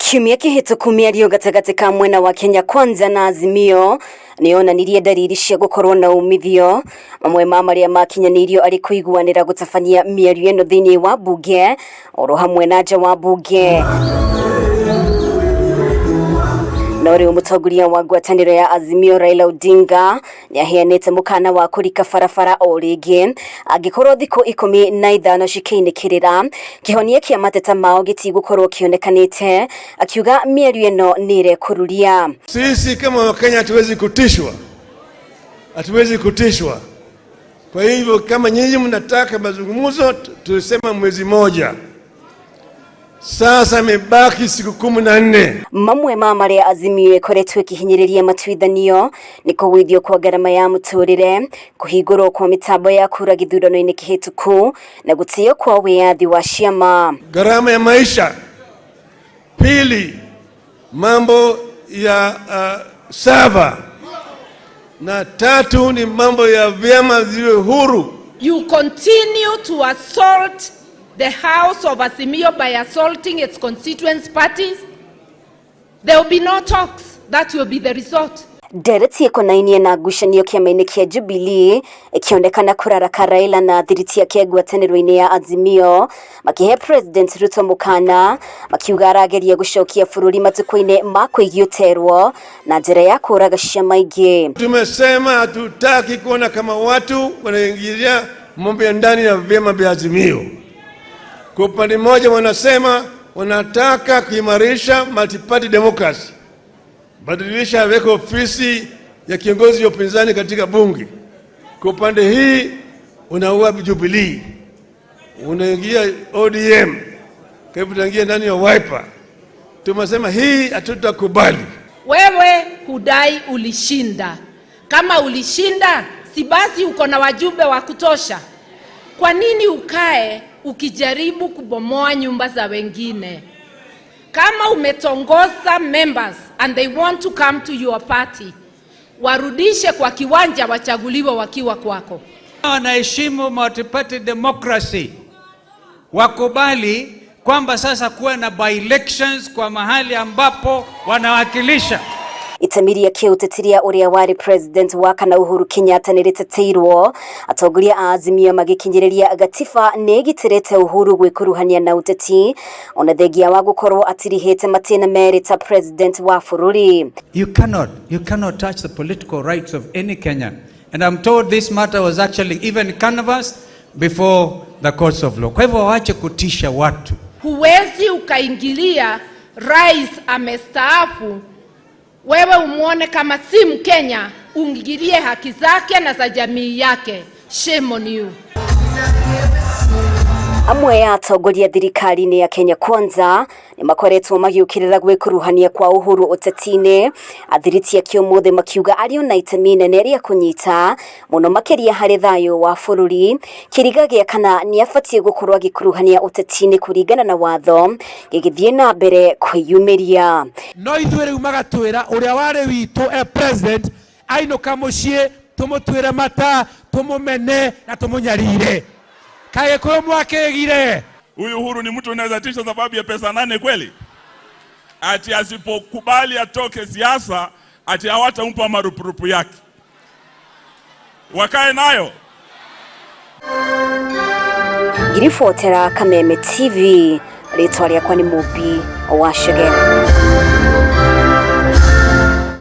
Kiumia kĩhĩtũku mĩario gatagatĩ ka mwena wa Kenya Kwanza na Azimio nĩyonanirie ndariri cia gũkorwo na umithio. Mamwe ma marĩa makinyanĩirio arĩ kũiguanĩra gũtabania mĩario ĩno thĩinĩ wa mbunge oro hamwe na nja wa mbunge. No rĩu mũtongoria wa ngwatanĩro ya Azimio Raila Odinga nĩaheanĩte mũkana wa kũrika barabara o rĩngĩ angĩkorwo thikũ 15 cikĩinĩkĩrĩra kĩhonia kĩa mateta mao gĩtigũkorwo kĩonekanĩte, akiuga mĩario ĩno nĩ ĩrekũruria. Sisi kama Wakenya hatuwezi kutishwa, hatuwezi kutishwa. Kwa hivyo kama nyinyi mnataka mazungumzo, tulisema mwezi moja, sasa imebaki siku 14. Mamwe ma marĩa Azimio ĩkoretwo ĩkĩhinyĩrĩria matuithanio nĩ kũgũithio kwa ngarama ya mũtũrĩre, kũhingũrwo kwa mĩtambo ya kura gĩthurano-inĩ kĩhĩtũku na gũtĩo kwa wĩyathi wa ciama. Gharama ya maisha. Pili, mambo ya sava, na tatu ni mambo ya vyama ziwe huru. You continue to assault the house of Azimio by assaulting its constituent parties. There will be no talks. That will be the result. Ndereti ĩkonainie na ngucanio kĩama-inĩ kĩa Jubilee ĩkĩonekana kũraraka Raila na thiriti yake ngwatanĩro-inĩ ya Azimio makĩhe President Ruto mũkana makiuga arageria gũcokia bũrũri matukũ-inĩ ma kũigiũterwo na njĩra ya kũraga ciama ingĩ. Tumesema hatutaki kuona kama watu wanaingilia mambo ya ndani ya vyama vya Azimio. Kwa upande mmoja wanasema wanataka kuimarisha multi-party democracy, badilisha weka ofisi ya kiongozi wa upinzani katika bunge. Kwa upande hii unaua Jubilee, unaingia ODM, kwa hivyo utaingia ndani ya Wiper. Tumesema hii hatutakubali. Wewe hudai ulishinda. Kama ulishinda, si basi uko na wajumbe wa kutosha? Kwa nini ukae ukijaribu kubomoa nyumba za wengine? Kama umetongoza members and they want to come to your party, warudishe kwa kiwanja, wachaguliwe wakiwa kwako. Wanaheshimu multi-party democracy, wakubali kwamba sasa kuwe na by-elections kwa mahali ambapo wanawakilisha. Itemi rĩa kĩũteti rĩa ũrĩa warĩ president wa kana Uhuru Kenyatta nĩ rĩteteirwo, atongoria a Azimio magĩkinyĩrĩria gatiba nĩ ĩgitĩrĩte Uhuru gwĩkuruhania na ũteti ona thengia wa gũkorwo atirihĩte matĩna merĩ ta president wa bũrũri. You cannot touch the political rights of any Kenyan. And I'm told this matter was actually even canvassed before the courts of law. Kwa hivyo waache kutisha watu. Huwezi ukaingilia rais amestaafu, wewe umwone kama si Mkenya, uingilie haki zake na za jamii yake. Shame on you. Amwe ya atongoria thirikari-inĩ ya Kenya Kwanza nĩ makoretwo magĩũkĩrĩra gwĩkuruhania kwa Uhuru ũteti-inĩ, athiriti ake ũmũthĩ makiuga arĩ ona itemi inene rĩa kũnyita mũno makĩria harĩ thayũ wa bũrũri, kĩriga gĩa kana nĩ abatiĩ gũkorwo agĩkuruhania ũteti-inĩ kũringana na watho gĩgĩthiĩ na mbere kwĩyumĩria. No ithuĩ rĩu magatwĩra ũrĩa warĩ witũ e president ainũka mũciĩ tũmũtuĩre mata, tũmũmene na tũmũnyarire. Kagĩkũyũ mwakĩgire. Huyu Uhuru ni mtu unaweza tisha sababu ya pesa 8 kweli? Ati asipokubali atoke siasa, ati hawatampa marupurupu yake. Wakae nayo. Ngiribotera Kameme TV, rĩtwa rĩakwa nĩ Mũmbi wa Chege.